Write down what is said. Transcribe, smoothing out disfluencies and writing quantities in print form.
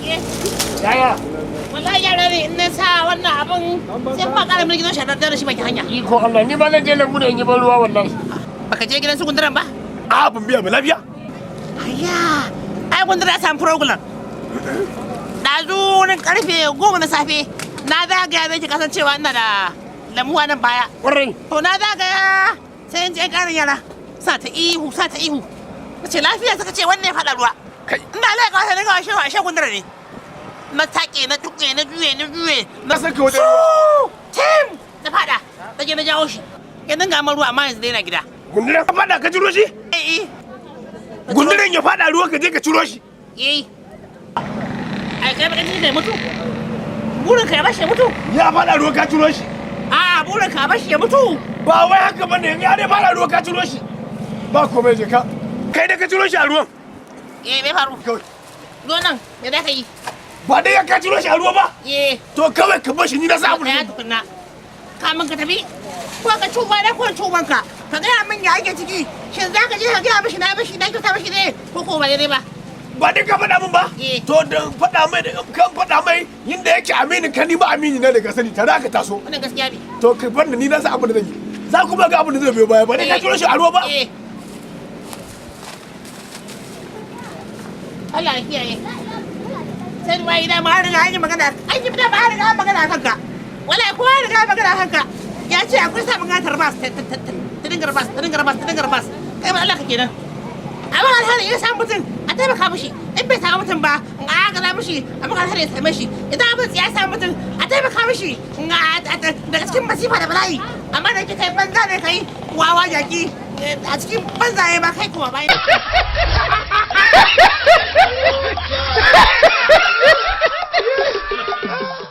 Yaya? Wallahi yara ne in na sa wannan abin sai kuma ƙara mun gidan shaɗar da shi bakin hanya. Iko Allah, ni ba zan je lambu da in yi ban ruwa wallahi. Baka je gidan su gunduran ba? A, ban biya ba, lafiya. Ayya, ai gundura ya samu program. Ɗazu wurin karfe 10 na safe na zagaya, zai ki kasancewa ina da lamuwa nan baya. Ƙwarai. To na zagaya sai in je ƙarin yara sa ta ihu, sa ta ihu. Na ce lafiya, suka ce wannan ya faɗa ruwa. Kai. Ina laika wata na ga ashe gundura ne. Na take, na tuke, na juye, na juye. Na san ka wajen ruwa. Tim na faɗa, na je na jawo shi. Ya dinga min ruwa, amma yanzu dai na gida. Gunduran ka fada ka ciro shi? Eh eh. Gunduran ya fada ruwa ka je ka ciro shi? Eh. Ai kai bakin ciki kai mutu. Burin ka ya bashi ya mutu. Ya fada ruwa ka ciro shi? A, burin ka bashi ya mutu. Ba wai haka bane, ya dai fada ruwa ka ciro shi. Ba komai, je ka. Kai da ka ciro shi a ruwan. Eh, me faru? Kawai. Zo nan, me za ka yi? Ba dai ya ka ciro shi a ruwa ba? Eh. To kawai ka bar shi, ni na sa abu. Tsaya tukunna. Kamin ka tafi, ko ka cuba na ko cuban ka. Ka gaya min ya ake ciki. Shin za ka je ka gaya mishi na mishi na kyauta mishi ne ko ko ba daidai ba? Ba dai ka faɗa min ba? Eh. To da faɗa mai da kan faɗa mai yinda yake aminin ka, ni ba amini na daga sani tare aka taso. Wannan gaskiya ne. To ka bar ni, na sa abu da zan yi. Za kuma ga abu da zai biyo baya, ba dai ka ciro shi a ruwa ba? Eh. Allah ya kiyaye. Sai ruwa idan ma riga an yi magana, an yi da ma riga an magana kanka. Wallahi kowa ya riga magana kanka. Ya ce akwai sa magana tarbas ta dinga rabas, ta dinga rabas, ta dinga rabas. Kai ma Allah ka kenan. Amma alheri ya samu mutum a taimaka mishi, in bai samu mutum ba in agaza mishi, amma alheri ya same shi. Idan abin ya samu mutum a taimaka mishi daga cikin masifa da bala'i. Amma da yake kai banza ne, kai wawa jaki a cikin banzaye ma kai kuma bayan.